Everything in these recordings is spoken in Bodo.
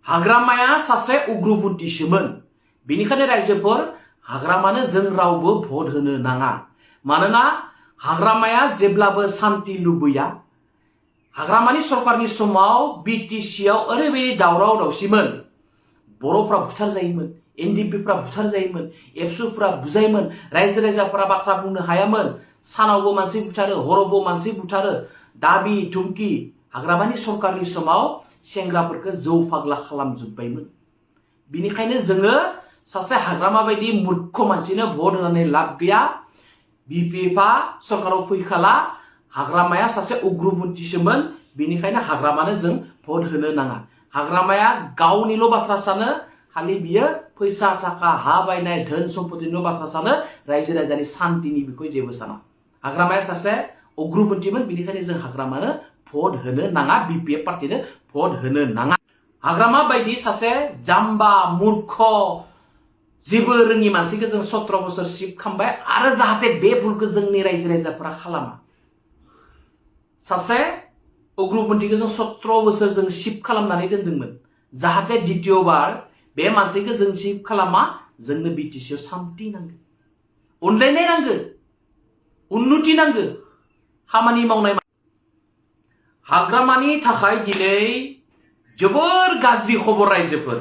हाग्रामाया सासे उग्रपन्थिसोमोन। बेनिखायनो रायजोफोर हाग्रामानो जों रावबो भट होनो नाङा। मानोना हाग्रामाया जेब्लाबो शान्ति लुबैया। हाग्रामानि सरकारनि समाव बिटिसिआव ओरैबायदि दावराव दावसिमोन। बर'फ्रा बुथार जायोमोन, एनडिपिफ्रा बुथार जायोमोन, एबसुफ्रा बुजायोमोन, रायजो राजाफ्रा बाथ्रा बुंनो हायामोन। सानावबो मानसि बुथारो, हरावबो मानसि बुथारो। दाबि धुमकि हाग्रामानि सरकारनि समाव सेंग्राफोरखौ जौ फाग्ला खालामजोब्बायमोन। बिनिखायनो जोङो सासे हाग्रामा बायदि मूर्ख मानसिनो भट होनानै लाब गैया। बिपिएफआ सरकाराव फैखाला। हाग्रामाया सासे उग्रपन्थिसोमोन। बिनिखायनो हाग्रामानो जों भट होनो नाङा। हाग्रामाया गावनिल' बाथ्रा सानो, खालि बियो फैसा थाखा हा बायनाय धोन सम्पतिनिल' बाथ्रा सानो, रायजो राजानि शान्तिनि बिखय जेबो साना। हाग्रामाया सासे उग्रपन्थिमोन। बिनिखायनो जों हाग्रामानो भट होनो नाङा, बिपिएफ पार्टिनो भट होनो नाङा। हाग्रामा बायदि सासे जाम्बा मूर्ख जेबो रोङि मानसिखौ जों 17 बोसोर सिफ खालामबाय आरो जाहाथे बे भुलखौ जोंनि रायजो राजाफोरा खालामा। सासे उग्रपन्थिखौ जों 17 बोसोर जों सिफ खालामनानै दोनदोंमोन। जाहाथे द्वितीयबार बे मानसिखौ जों सिफ खालामा। जोंनो बिटिसिआव शान्ति नांगौ, अनलायनाय नांगौ, उन्नति नांगौ, खामानि मावनाय। हाग्रामानि थाखाय दिनै जोबोर गाज्रि खबर रायजोफोर।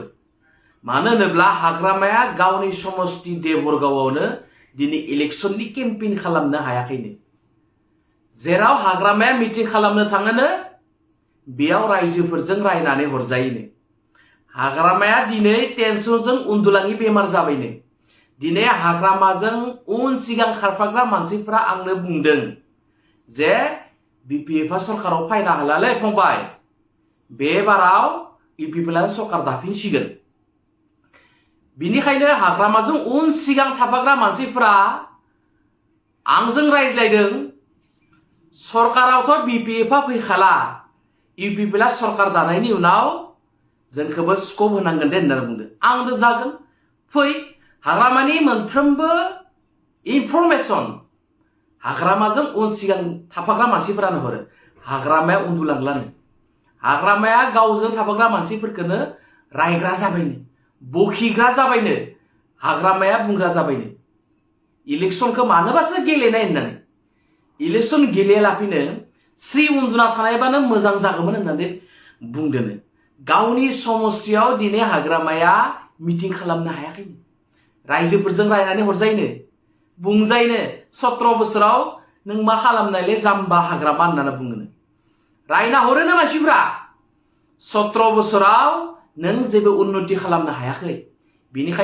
मानो होनोब्ला हाग्रामाया गावनि समस्ति देबरगावआवनो दिनै इलेक्शननि केम्पेइन खालामनो हायाखैनो। जेराव हाग्रामाया मिटिं खालामनो थाङोनो बेयाव रायजोफोरजों रायनानै हरजायोनो। हाग्रामाया दिनै टेनसनजों उन्दुलाङि बेमार जाबायनो। दिनै हाग्रामाजों उन सिगां खारफाग्रा मानसिफ्रा आंनो बुंदों जे बिपिएफआ सरकाराव फायनो हालालै फंबाय, बे बाराव इउपिपिएलआ सरकार दाफिनसिगोन। बिनिखायनो हाग्रामाजों उन सिगां थाफाग्रा मानसिफ्रा आंजों रायज्लायदों, सरकारावथ' बिपिएफआ फैखाला, इउपिपिएलआ सरकार दानायनि उनाव जोंखौबो स्कप होनांगोन दे होननानै बुंदों। आंबो जागोन, फै। हाग्रामानि मोनफ्रोमबो इनफरमेसन हाग्रामाजों उन सिगां थाफाग्रा मानसिफोरानो हरो। हाग्रामाया उन्दुलांलानो। हाग्रामाया गावजों थाफाग्रा मानसिफोरखौनो रायग्रा जाबायनो, बखिग्रा जाबायनो, हाग्रामाया बुंग्रा जाबायनो। इलेक्शनखौ मानोबासो गेलेनाय होननानै। इलेक्शन गेलेयालाफिनो स्रि उन्दुना थानायबानो मोजां जागौमोन होननानै बुंदोनो। गावनि समस्तियाव दिनै हाग्रामाया मिटिं खालामनो हायाखैनो। रायजोफोरजों रायनानै हरजायनो, बुंजायनो 17 बोसोराव नों मा खालामनायले जाम्बा हाग्रामा होननानै बुङोनो। रायना हरोनो मानसिफ्रा 17 बोसोराव नों जेबो उन्नति खालामनो हायाखै। बिनिखायनो